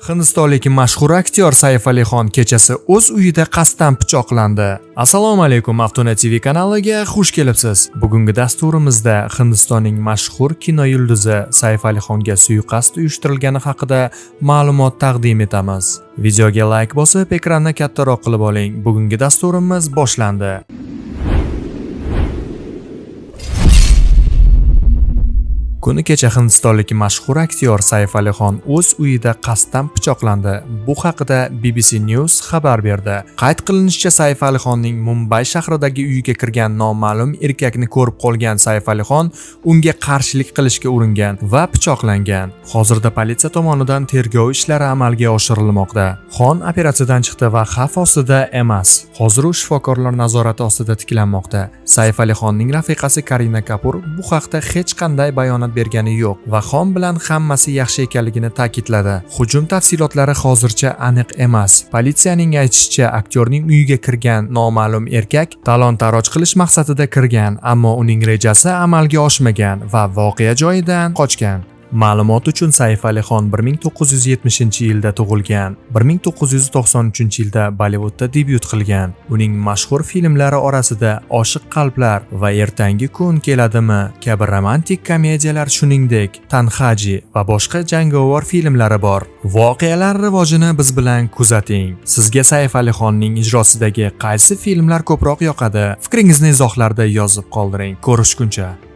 Hindistonlik mashhur aktyor Saif Alixon kechasi o'z uyida qasddan pichoqlandi. Assalomu alaykum, Maftuna TV kanaliga xush kelibsiz. Bugungi dasturimizda Hindistonning mashhur kino yulduzi Saif Alixonga suiqasd uyushtirilgani haqida ma'lumot taqdim etamiz. Videoga like bosib, ekranni kattaroq qilib oling. Bugungi dasturimiz boshlandi. Kuni kecha hindistonlik mashhur aktyor Saif Alixon o'z uyida qasddan pichoqlandi. Bu haqida BBC News xabar berdi. Qayd qilinishicha, Saif Alixonning Mumbay shahridagi uyiga kirgan noma'lum erkakni ko'rib qolgan Saif Alixon unga qarshilik qilishga uringan va pichoqlangan. Hozirda politsiya tomonidan tergov ishlari amalga oshirilmoqda. Xon operatsiyadan chiqdi va xavf ostida emas. Hozir u shifokorlar nazorati ostida tiklanmoqda. Saif Alixonning rafiqasi Karina Kapur bu haqda hech qanday bayonot bergani yo'q va Xon bilan hammasi yaxshi ekanligini ta'kidladi. Hujum tafsilotlari hozircha aniq emas. Politsiyaning aytishicha, aktyorning uyiga kirgan noma'lum erkak talon-taroj qilish maqsadida kirgan, ammo uning rejasi amalga oshmagan va voqea joyidan qochgan. Ma'lumot uchun, Saif Alixon 1970-yilda tug'ilgan. 1993-yilda Bollivudda debyut qilgan. Uning mashhur filmlari orasida Oshiq qalblar va Ertangi kun keladimi kabi romantik komediyalar, shuningdek, Tanhaji va boshqa jangovar filmlari bor. Voqealar rivojini biz bilan kuzating. Sizga Saif Alixonning ijrosidagi qaysi filmlar ko'proq yoqadi? Fikringizni izohlarda yozib qoldiring. Ko'rishguncha.